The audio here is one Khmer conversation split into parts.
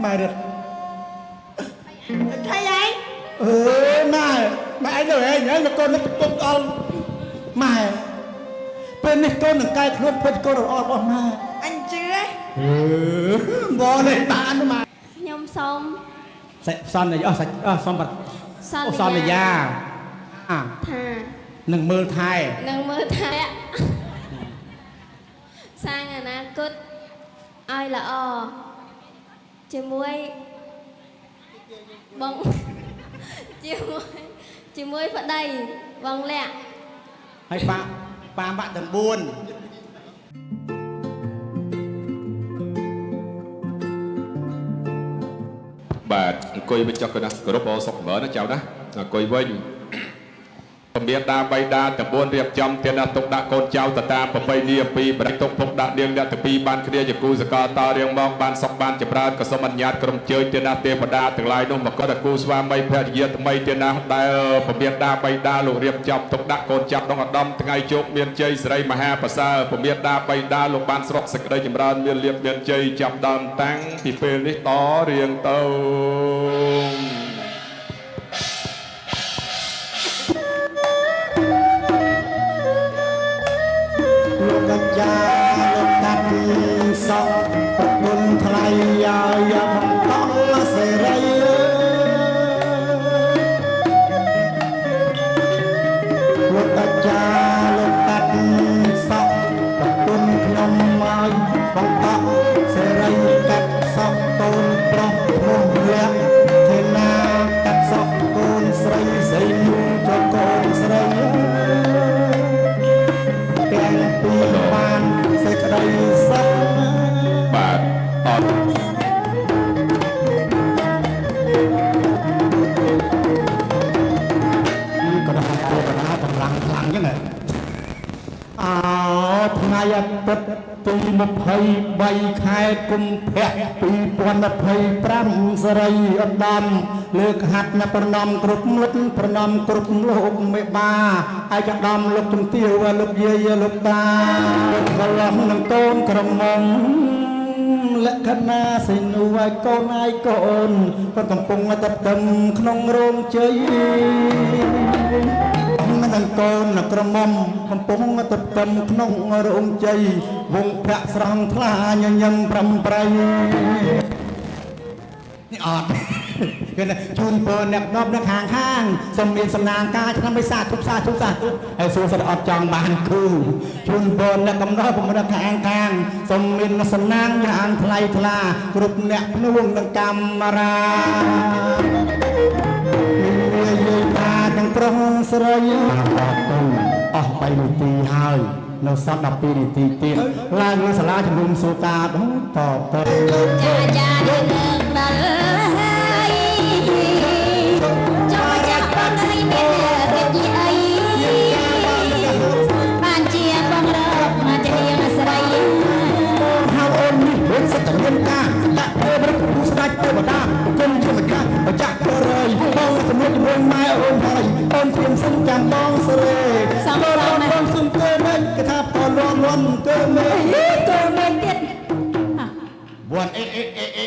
ម៉ែរត់ ថៃឯង អឺម៉ែម៉ែឯងទៅឯងហើយកូននឹងកំពុងដល់ម៉ែពេលនេះកូននឹងកែខ្លួនធ្វើជាកូនល្អរបស់ម៉ែ អញជឿ អឺបងនេះបានម៉ែ ខ្ញុំសូម សេសន្យាអស់សាច់អស់សំបាត់ សន្ សន្យាអា ថា នឹងមើលថែ នឹងមើលថែសាងអនាគតឲ្យល្អជាមួយបង ជាមួយជាមួយប្តីបងលក្ខ ហើយប៉ាប៉ាម៉ាក់ទាំង4 បាទអង្គុយវិញចុះកណាគោរពអសុខចម្រើនណាចៅណាអង្គុយវិញពមាតាបៃតាទាំង4រៀបចំទានទុកដាក់កូនចៅទៅតាមប្រពៃណីពីបរិទុកពុកដាក់នាងអ្នកទាំងពីរបានគ្នាជាគូសកលតរៀងមកបានសុខបានចម្រើនក៏សូមអនុញ្ញាតក្រុមជើញទានទេវតាទាំងឡាយនោះមកគាត់គូស្វាមីភរិយាថ្មីទានដែលពមាតាបៃតាលោករៀបចំទុកដាក់កូនចៅក្នុងឧត្តមថ្ងៃជោគមានជ័យសិរីមហាប្រសើរពមាតាបៃតាលោកបានស្រកសេចក្តីចម្រើនមានលៀបមានជ័យចាប់ដើមតាំងពីពេលនេះតរៀងទៅ លោកអាចារ្យលោកកាត់សក់ប្រពន្ធថ្លៃឲ្យបង្កល់សេរីលោកអាចារ្យលោកកាត់សក់ប្រពន្ធខ្ញុំឲ្យបង្កល់សេរីកាត់សក់កូនប្រុសឈ្មោះលក្ខទេណាកាត់សក់កូនស្រីស្រីនូចកូនស្រី ទាំងពីរបានសេចក្តីសុខ បាទអត់ ក៏ដល់ទេវតាកម្លាំងខ្លាំងចឹងហ៎អោថ្ងៃអាទិត្យទី23ខែកុម្ភៈ2025សេរីឧត្តមលើកហាត់ណាប្រណំគ្រប់លុតប្រណំគ្រប់លោកមេបាឯកឧត្តមលោកជំទាវលោកយាយលោកតាកន្លងនឹងកូនក្រមុំលក្ខណាសិនុឲ្យកូនឲ្យកូនគាត់កំពុងតែផ្ទឹមក្នុងរោងជ័យ នឹងកូនក្រមុំកំពុងតែផ្ទឹមក្នុងរោងជ័យវងភ័ក្រស្រស់ថ្លាញញឹមប្រំប្រៃនេះអត់គេថាជូនពរអ្នកដប់អ្នកខាងខាងសូមមានសំណាងការឆ្នាំបិសាធុសាធុសាធុហើយសួរសិតអត់ចង់បានគូជូនពរអ្នកកំដរប្រមុខខាងខាងសូមមានសំណាងយ៉ាងថ្លៃថ្លាគ្រប់អ្នកភ្នួងនឹងកាមេរ៉ាមានយាយតាទាំងប្រុសស្រីអរគុណអស់3នាទីហើយនៅសល់12នាទីទៀតឡើងលើសាលាជំនុំសូកាដូចតទៅ ចាចាយើងលើកដល់ហើយចូលចាក់បងឲ្យមានកិច្ចអីបានជាបងរកមកជានាងស្រី ហៅអូននេះមិនសិតតែមានការដាក់ទេវរិទ្ធគូស្ដេចទេវតាគុំជាម្ចាស់ម្ចាស់បរិយបងជំនួយជាមួយម៉ែអូនហើយអូនព្រៀមសិនចាំបងសេរីបងបងសុំគេមិនគេថាបលន់លន់គេមេ កូនមែនទៀត វ៉ាន់អេអេអេអេ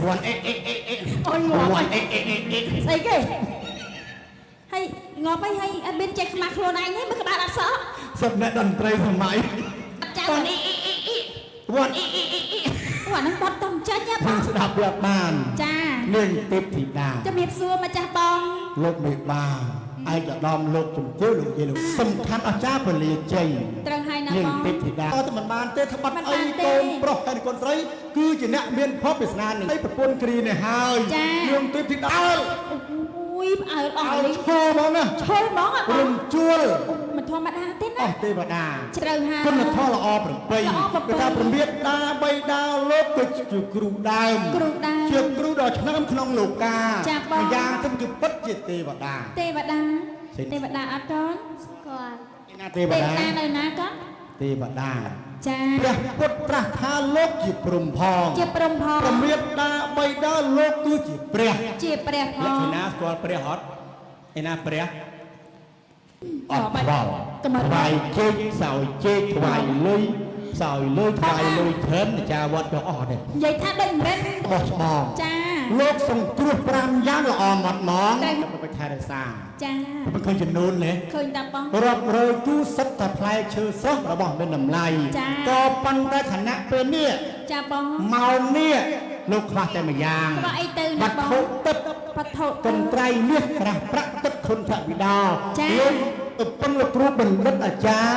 វ៉ាន់អេអេអេអេ អូនងាប់ វ៉ាន់អេអេអេអេ ស្អីគេហើយងាប់ហើយហើយអត់មានចេះខ្មាស់ខ្លួនឯងទេមើលក្បាលអត់សក់ សិតអ្នកតន្ត្រីសម័យ ចាំ វ៉ាន់អេអេអេអេវ៉ាន់អេអេអេអេ អូអាហ្នឹងបត់តំចេញហ៎ប ខ្ញុំ ង ស្ដាប់វាបាន ចា នាងទេពធីតា ជំរាបសួរម្ចាស់បង លោកមេបាឯកឧត្តមលោកជំទាវលោកយាយលោកសំខាន់អស្ចារ្យពលាជ័យ ត្រូវហើយណា នាង បង ទេពធីតាតែមិនបានទេត្បិតអី មិនបានទេ កូនប្រុសហើយកូនស្រីគឺជាអ្នកមានភពវាសនានឹងឯប្រពន្ធគ្រីនេះហើយនាងទេពធីតាអើល អូយផ្អើលអស់ អើល លី ឈរហ្មងណា ឈុលហ្មងអ่ะប រ ង ំជួល មិនធម្មតាទេណា អស់ទេវតា ត្រូវហើយ គុណធម៌ល្អប្រពៃ ល្អប្រពៃ គេថាប្រមៀតដាបីដាលោកគឺជាគ្រូដើម គ្រូដើម ជាគ្រូដ៏ឆ្នើមក្នុងលោកា ចាបង ម្យ៉ាងទៅគឺពិតជាទេវតា ទេវតា សេ ទេវតាអត់កូន ស្គាល់ ឯណាទេវ ទេវ តា តានៅណាកូន ទេវតា ចា ព្រះពុទ្ធត្រាស់ថាលោកជាព្រំផង ជាព្រំផង ប្រមៀតដាបីដាលោកគឺជាព្រះ ជាព្រះផ ល ង ក្ខណាស្គាល់ព្រះអត់ឯណាព្រះអត់ បាច់ ខ្វល់ កុំអត់ ថ្វាយជែកសោយជែកថ្វាយលុយ ផ្សោយលុយថ្លៃលុយច្រើនអាចារ្យវត្តចុះអស់ទេ និយាយថាដូចមិនមែន បោះច្បង ចា លោកសង្គ្រោះ5យ៉ាងល្អម៉ត់ហ្មង តែ ទៅថែរក្សា ចា មិនឃើញចំនួនទេ ឃើញតាបង រាប់រយគូសិតតែផ្លែឈើស្រស់របស់មានតម្លៃ ចា ក៏ប៉ុន្តែខណៈពេលនេះ ចាបង ម៉ោងនេះលោកខ្វះតែមួយយ៉ាង ខ្វះអីទៅណា វត្ថ បង ុទឹក វត្ថុ កន្ត្រៃមាសក្រាស់ប្រាក់ទឹកខុនថវិដា ចា លោកទៅពឹងលោកគ្រូបណ្ឌិតអាចារ្យ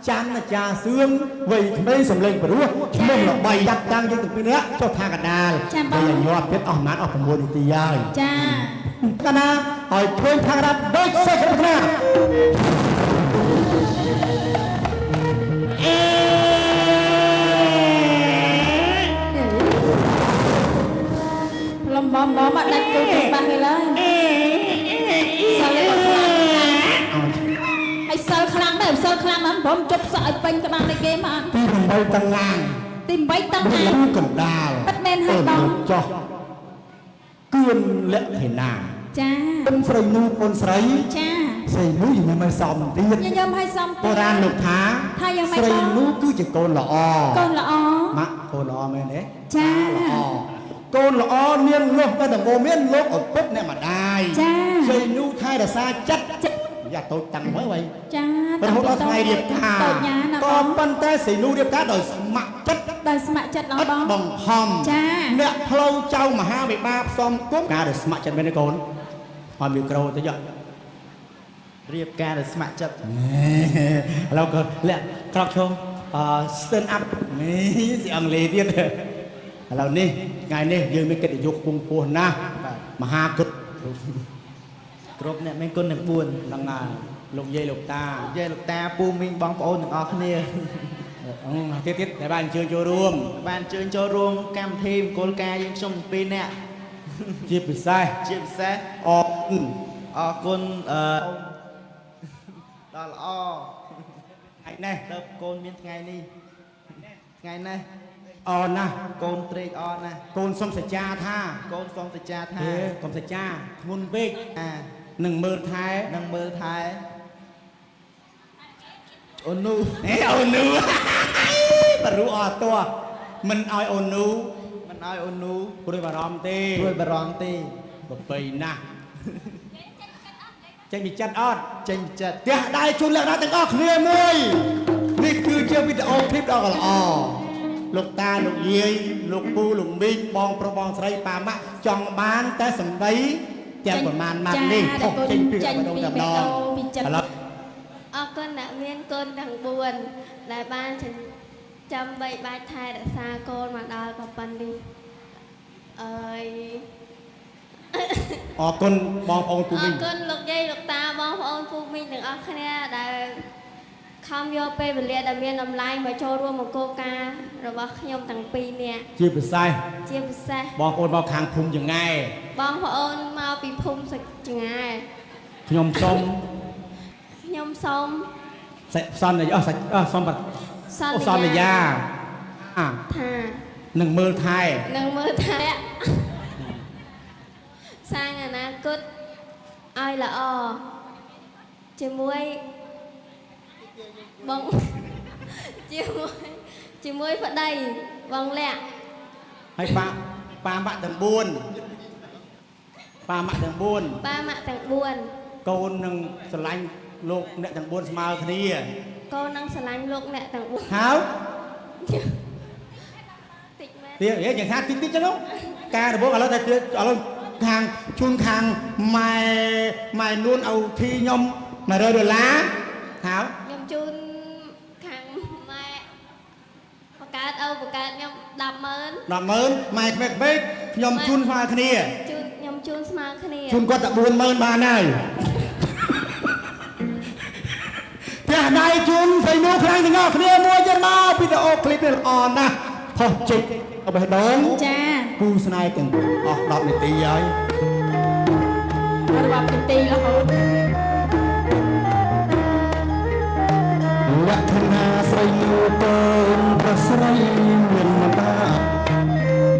ច័ន្ទអាចារ្យសឿងវ័យក្មេងសំលេងព្រោះឈ្មោះល្បីចាត់តាំងយើងទាំងពីរនាក់ចុះថាកដាល ចាបង ហើយញាប់ទៀតអស់ប្រហែលអស់6នាទីហើយ ចា កណាឲ្យឃើញថាកដាលដូចសេចក្ដីណា លំបំបំអត់ដាច់ទូទៅបាសគេឡើយសិលឯងខ្លាំងហើយសិលខ្លាំងដែរសិលខ្លាំងហ្នឹងព្រមជប់សក់ឲ្យពេញក្បាលដូចគេមក ទី8តងាង ទី8តឹងណា គូកណ្ដាល ពិតមែនហើយបង ចោះគឿនលក្ខិណា ចា ពុនស្រីនោះពុនស្រី ចា ស្រីនោះញញឹមឲ្យសមទៀត ញញឹមឲ្យសម បុរាណលោកថា ថាយ៉ាងម៉េច ស្រី បង នោះគឺជាកូនល្អ កូនល្អ ម៉ាក់កូនល្អមែនទេ ចា ល្អកូនល្អមានលុះតែដំបូងមានលោកឪពុកអ្នកម្ដាយ ចា ស្រីនោះថែរក្សាចិត្តយ៉ាតូចតាំងហើយវ៉ៃ ចា រហូតដល់ថ្ងៃរៀបការ តូចញ៉ាណា ក៏ បង ប៉ុន្តែស្រីនោះរៀបការដោយស្ម័គ្រចិត្ត ដោយស្ម័គ្រចិត្តឡង ឥត បង បង្ខំ ចា អ្នកផ្លូវចៅមហាវិបាផ្សំគុំការដោយស្ម័គ្រចិត្តមែនទេកូនហើយមីក្រូទៅយក រៀបការដោយស្ម័គ្រចិត្ត ឥឡូវក៏លាក់ក្រោកឈរអឺ stand up នេះជាអង់គ្លេសទៀតឥឡូវនេះថ្ងៃនេះយើងមានកិត្តិយសខ្ពង់ខ្ពស់ណាស់មហាគុណ គ្រប់អ្នកមានគុណទាំង4 ហ្នឹងហើយលោកយាយលោកតា យាយលោកតាពូមីងបងប្អូនទាំងអស់គ្នា អឺទៀតទៀតតែបានអញ្ជើញចូលរួម បានអញ្ជើញចូលរួមកម្មវិធីមង្គលការយើងខ្ញុំទាំងពីរនាក់ ជាពិសេស ជាពិសេស អរគុណ អរគុណអឺដល់ល្អ ថ្ងៃនេះ ទៅកូនមានថ្ងៃនេះថ្ងៃនេះ អរណាស់ កូនត្រេកអរណាស់ កូនសុំសច្ចាថា កូនសូមសច្ចាថា ហេកុំសច្ចាធ្ងន់ពេក អា នឹងមើលថែ នឹងមើលថែអូននោះ ហេអូននូ បរុអត់តោះមិនឲ្យអូននូ មិនឲ្យអូននោះ ព្រួយបារម្ភទេ ព្រួយបារម្ភទេ ប្របីណាស់ចេញពីចិត្តអត់ ចេញពីចិត្ត ផ្ទះដៃជូនលក្ខណៈទាំងអស់គ្នាមួយនេះគឺជាវីដេអូឃ្លីបដ៏ល្អលោកតាលោកយាយលោកពូលោកមីងបងប្រុសបងស្រីប៉ាម៉ាក់ចង់បានតែសម្ដីទាំងប្រមាណម៉ាត់នេះ ចា ផុសចេញពី ចេញ បដង ពី តែម្ដង ពីចិត្ត ឥឡូវ អរគុណអ្នកមានកូនទាំង4ដែលបានចិញ្ចឹមបីបាច់ថែរក្សាកូនមកដល់ប៉ុណ្ណេះអើយ អរគុណបងប្អូនពូ អ មីង រគុណលោកយាយលោកតាបងប្អូនពូមីងទាំងអស់គ្នាដែលខំយកពេលវេលាដែលមានតម្លៃមកចូលរួមមង្គលការរបស់ខ្ញុំទាំងពីរនាក់ ជាពិសេស ជាពិសេស បងប្អូនមកខាងភូមិចង្អែ បងប្អូនមកពីភូមិសុចង្អែ ខ្ញុំសូម ខ្ញុំសូម សន្យាអស់អស់សូម ស ស ន្ ន្យា យា អា ថា នឹងមើលថែ នឹងមើលថែសាងអនាគតឲ្យល្អជាមួយបង ជាមួយជាមួយប្តីបងលក្ខ ហើយប៉ាប៉ាម៉ាក់ទាំង4ប៉ាម៉ាក់ទាំង4 ប៉ាម៉ាក់ទាំង4 កូននឹងស្រឡាញ់លោកអ្នកទាំង4ស្មើគ្នា កូននឹងស្រឡាញ់លោកអ្នកទាំង4 ហើយ តិចមែន ទៀតយ៉ាងថាតិចតិចចឹងការដំបូងឥឡូវតែទៀតឥឡូវខាងជូនខាងម៉ែម៉ែនួនឲ្យធីខ្ញុំ100ដុល្លារហើយ ខ្ញុំជូនខាងម៉ែបង្កើតឪបង្កើតខ្ញុំ100000 100000ម៉ែក្មេកៗខ្ញុំជូនស្មើគ្នា ជូនខ្ញុំជូនស្មើគ្នា ជូនគាត់តែ40000បានហើយផ្ទះដៃជូនស្រីនោះខ្លាំងទាំងអស់គ្នាមួយទៀតមកវីដេអូឃ្លីបនេះល្អណាស់ផុសជិកអបេះដូង ចា គូស្នេហ៍ទាំងអស់10នាទីហើយ រាប់នាទីរហូត លក្ខណៈស្រីនោះកូនប្រស្រីមានម្ដា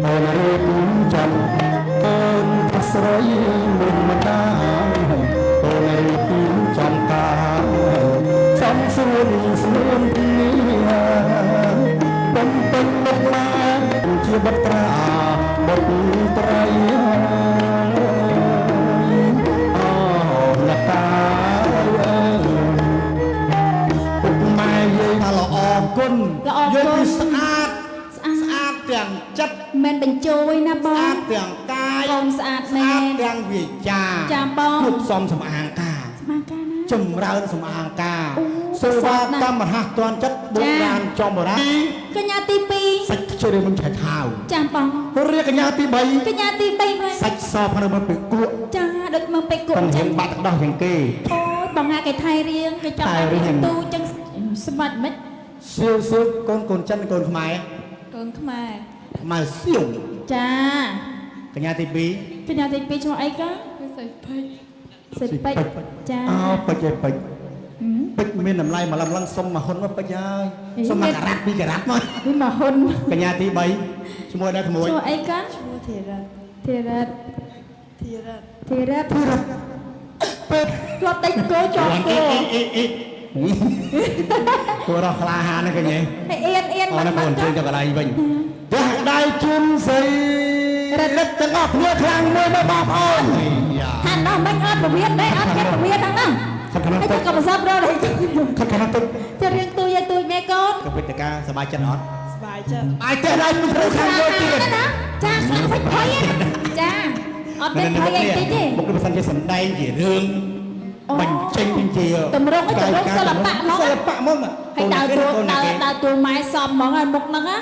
អូនរៀបចំកូនប្រស្រីមានម្ដាអូនរៀបចំការសំសួនស្នួននេះ បុត្រាបុត្រីអូលតាពុកម៉ែយាយថាល្អគុណយាយពីស្អាតស្អាតទាំងចិត្ត មិនបញ្ជយណាបង ស្អាតទាំងកាយក ូនស្អាតមែ ស្អាត ន ទាំងវាចា ចាបង គ្រប់សំសម្អាងការ ស្មាការណា ចម្រើនសម្អាងការ អូ សេវា សតណាស់ កម្មរហ័សទាន់ចិត្តបុរាណចំបុរាណ កញ្ញាទី សាច់ខ្ជិលមិនឆែកថាវ 2ចាបង រាកញ្ញាទី កញ្ញាទី3ម្លេះ 3សាច់សផនៅមើលពេលគក់ ចាដូចមើលពេកគក់ កំ ចឹង ហៀងបាក់ទឹកដោះជាងគេ អូយបងណាគេថៃរៀងគេចង់ ថៃរៀង ទូចឹងស្មាច់មិន សៀវសៀវកូនកូនចិនកូនខ្មែរ កូនខ្មែរ ខ្មែរសៀវ ចា កញ្ញាទី2 កញ្ញាទី2ឈ្មោះអីកាសិពេជ្រចា អោពេជ្រឯពេជ្រពេជ្រមានតម្លៃម្លឹងម្លឹងសុំមកហ៊ុនមកពេជ្រហើយសុំមកការ៉ាត់ពីរការ៉ាត់មក នេះមកហ៊ុនក ញ្ញាទី3ឈ្មោះដែរក្មួយ ឈ្មោះអីកា ឈ្មោះធីរ៉ា ធីរ៉ាត់ ធីរ៉ា ធីរ៉ាត់ ធីរ៉ាត់ពេជ្រ ធ្លាប់ដេញគោជាប់គោ អេអេគួររកក្លាហានណាកញ្ញា ហើយអៀនអៀន អូន មក កូនជើងទៅកន្លែងវិញទះដៃជុំស្រីរិទ្ធទាំងអស់គ្នាខ្លាំងមួយមកបងប្អូន ហាន់នោះមិនអត់ពវៀនដែរអត់មានពវៀនហ្នឹងណា ខិតខំ ហើយ ទឹក ក៏ប្រសពរត់ ខិតខំទឹក จะរៀងទូយទូយម៉ែកូន ក៏ពិតការសบายចិត្តអត់ ស្បាយចិត្ត បាយផ្ទះដៃមិនត្រូវខាងមួយទៀត ណាចាខ្លាំងពេកភ័យចាអត់មានភ័យអីតិចទេ មុខនេះបើសិនជាសំដែងជារឿងបញ្ចេញជា តម្រង់តម្រង់សិល្បៈហ្មង សិល្បៈហ្មង ហើយដើរតួដើរដើរតួម៉ែសំហ្មងហើយមុខហ្នឹងណា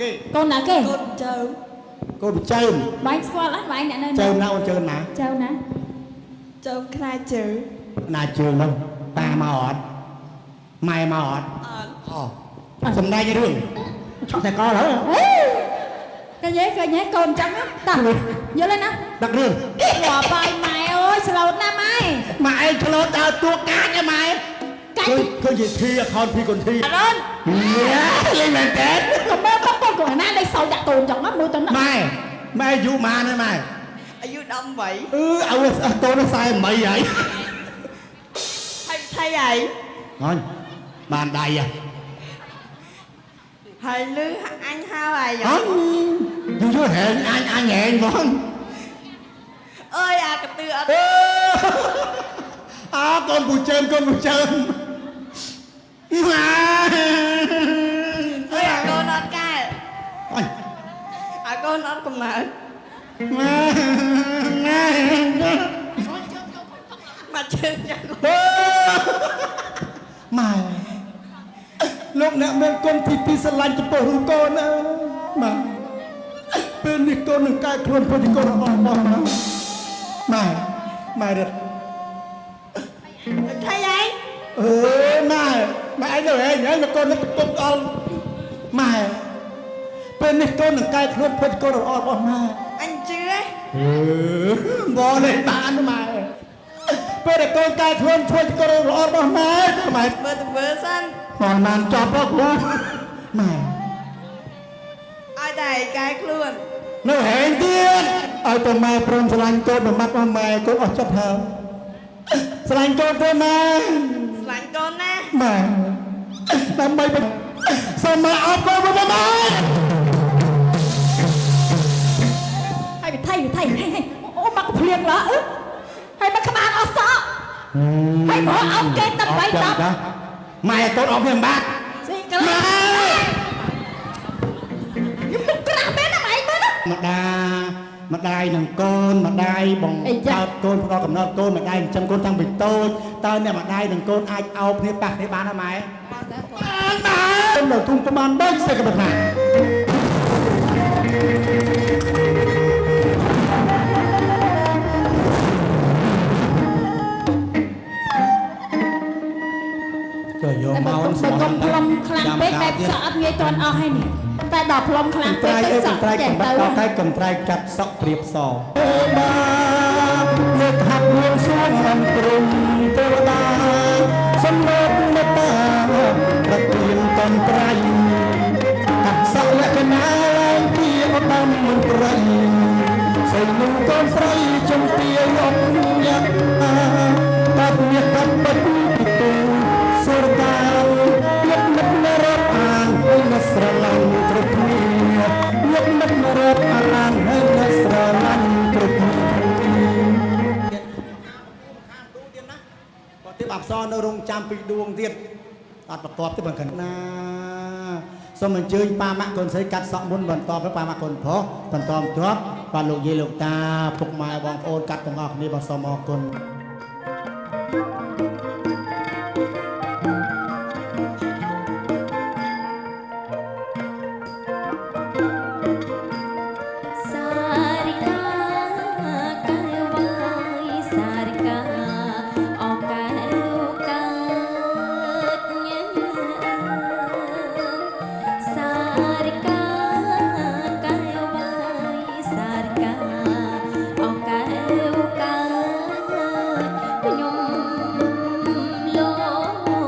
គេ កូនណាគេ កូនចៅ កូនចើម បាញ់ស្គាល់អត់បាញ់អ្នកនៅ ចើមណាអូនចើមណា ចៅណា ចៅខ្នាជើ ណាជើងនោះតាមកអត់ម៉ែមកអត់ អត់ អូសំដែងរឿងឆក់តែកហើយ កញ្ញាកញ្ញាកូនចឹងតោះយល់ហើយណា ដឹករឿង ងាប់ហើយម៉ែអើយស្លូតណាស់ម៉ែ ម៉ែឯងឆ្លូតដើរតួកាចហ៎ម៉ែ កាច ឃើញជាធីអខោនភីកុនធី អរុន លេងមែនតើ កុំមើលកូនកូនណាដេកសោចដាក់កូនចឹងណាមើលទៅណា ម៉ែម៉ែអាយុម៉ានហើយម៉ែ អាយុ18 អឺឲ្យកូន48ហើយ ហើយថៃហើយ ហើយបានដៃហ៎ ហើយលឺអញហៅហើយ អញយូរយូរហែងអញអញហែងហ្មង អើយអាកទឿអត់ អឺអើកូនពូជើមកូនពូជើមម៉ែ អើយអាកូនអត់កែ អញ អាកូនអត់កំណើត ម៉ែម៉ែ មកជើងយ៉ាង ម៉ែលោកអ្នកមានគុណទីទីស្រឡាញ់ចំពោះរូបកូនណាម៉ែពេលនេះកូននឹងកែខ្លួនព្រោះជាកូនរបស់បងណាម៉ែម៉ែរត់ ថៃហើយ អឺម៉ែម៉ែឯងទៅឯងឯងកូននឹងកំពុងដល់ម៉ែពេលនេះកូននឹងកែខ្លួនព្រោះជាកូនរបស់ម៉ែ អញជឿ អឺបងនេះបានម៉ែពេលដែលកូនកែខ្លួនធ្វើជាកូនរបស់ម៉ែម៉ែ មើលទៅមើលសិន មិនបានចប់ហ៎គ្រូម៉ែ ឲ្យតែកែខ្លួន នៅហែងទៀតឲ្យតែម៉ែព្រមស្រឡាញ់កូនមួយម៉ាត់មកម៉ែកូនអស់ចិត្តហើយស្រឡាញ់កូនទេម៉ែ ស្រឡាញ់កូនណា ម៉ែដើម្បីសូមម៉ែអរគុណម៉ែ ហើយវិថីវិថីហេហេអូមកភ្លៀងឡើអឺហើយមកក្បាលអស់សក់ហើយមកអោបគេតែ3 10 ម៉ែកូនអបខ្ញុំបាទ ស៊ីកន្លះខ្ញុំមុខក្រាស់មែនណាម៉ែមើលណា ម្ដាម្ដាយនឹងកូនម្ដាយបងកើតកូនផ្ដល់កំណត់កូនម្ដាយចិញ្ចឹមកូនតាំងពីតូចតើអ្នកម្ដាយនឹងកូនអាចអោបគ្នាប៉ះគ្នាបានទេម៉ែ បានដែរ បានបាទនៅទុំប្របាន3សេចក្ដីថាចុះយក តែ មក បើកុំផ្លុំខ្លាំងពេកបែបសក់អត់ងាយទាន់អស់ហើយនេះតែដល់ផ្លុំខ្លាំងពេ ត្រៃ កទៅសក់ អេត្រៃ ចេះ កំបា ទៅ ត់កោកែកំត្រៃកាត់សក់ព្រៀបសបាលើកហាត់លួងសួងអំព្រំទេវតាសំឡូកមេត្តាប្រទានកន្ត្រៃកាត់សក់លក្ខណៈឡើងជាឧត្តមមន្ត្រីស្រីនឹងកូនស្រីជំទាវអង្គយ៉ាកាត់មាសកាត់ពេជ្រពីទូសុរកាលៀបមិត្តនរអានឯងស្រឡាញ់គ្រប់គ្នាលៀបមិត្តន បអាឡានហើយនៅស្រឡាញ់គ្រប់គ្នា ក៏ទៀតអប្សរនៅរងចាំពីដួងទៀតអត់ប្រកបទេបើខណាសូមអញ្ជើញប៉ាម៉ាក់កូនស្រីកាត់សក់មុនបន្តទៅប៉ាម៉ាក់កូនប្រុសបន្តបន្ទាប់បាទលោកយាយលោកតាពុកម៉ែបងប្អូនកាត់ទាំងអស់គ្នាបាទសូមអរគុណ សារិកាកែវ៉ាយសារិកាអកែវកើតញ៉ាសារិកាកែវ៉ាយសារិកាអកែវកើតខ្ញុំលោ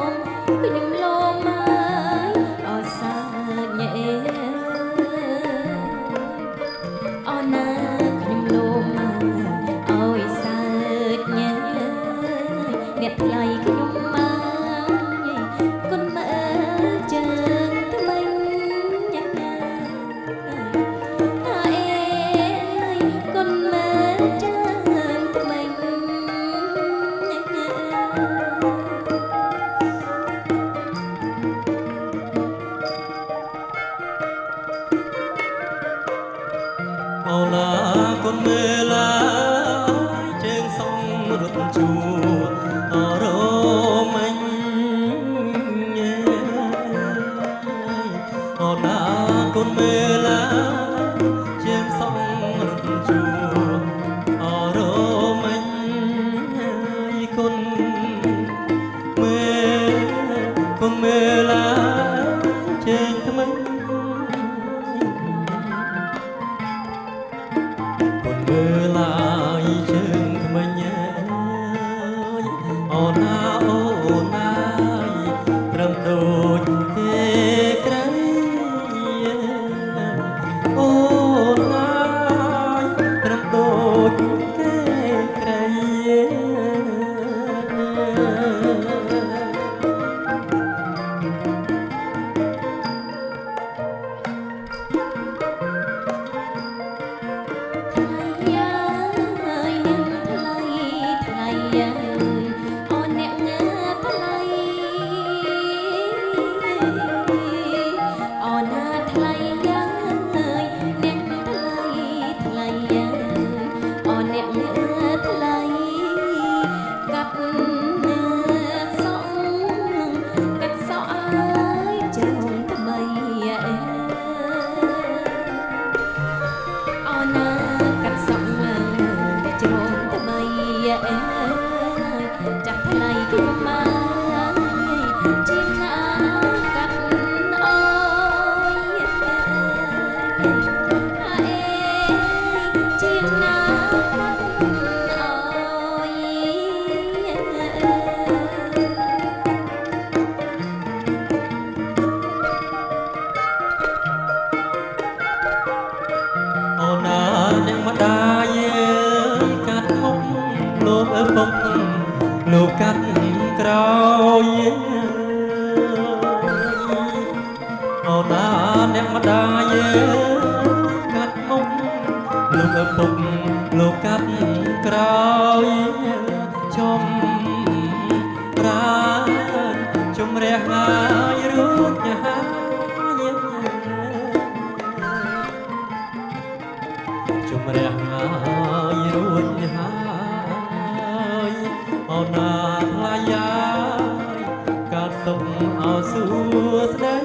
មខ្ញុំលោមហើយអសាញ៉េ អូនណាខ្ញុំលោមមកឲ្យសើចញ៉ែអ្នកថ្លៃខ្ញុំមកគុណមើលជើងថ្មិញញ៉ែអើយគុណមើលជើងថ្មិញញ៉ែ អូណាគុណមើឡាយជើងសងរត់ជួអរមិញអូណាគុណមើឡាយជើងសងរត់ជួអរមិញគុណមើគុណមើឡាយជើងថ្មិញ គុណមើឡាយជើងថ្មិញអើយអូនណាអូនណាយត្រឹមដូចគេក្រៃអូនណាយត្រឹមដូចគេក្រៃ ថ្លៃយ៉ាយនឹងថ្លៃថ្លៃយ៉ាយអូនអ្នកងើថ្លៃអូនណាថ្លៃយ៉ាយអ្នកថ្លៃថ្លៃយ៉ាយអូនអ្នកងើថ្លៃកាត់នឿសក់កាត់សក់អើយជ្រុងថ្មីអើយ អូនណាកាត់សក់មើលជ្រងថ្មីអើយចាស់ថ្លៃខ្ញុំមកជាងណាកាត់អូយហាអេជាងណាកាត់អូយ អូនណាអ្នកម្ដាយអើយកាត់មុខលោកឪពុកលោកកាត់ក្រោយអូនណាអ្នកម្ដាយអើយកាត់មុខលោកឪពុកលោកកាត់ក្រោយចំប្រានជំរះហើយរួចហើយ ជំរះហើយរួចហើយអូនណាថ្លៃយ៉ាយកាត់សុខអោសួស្ដី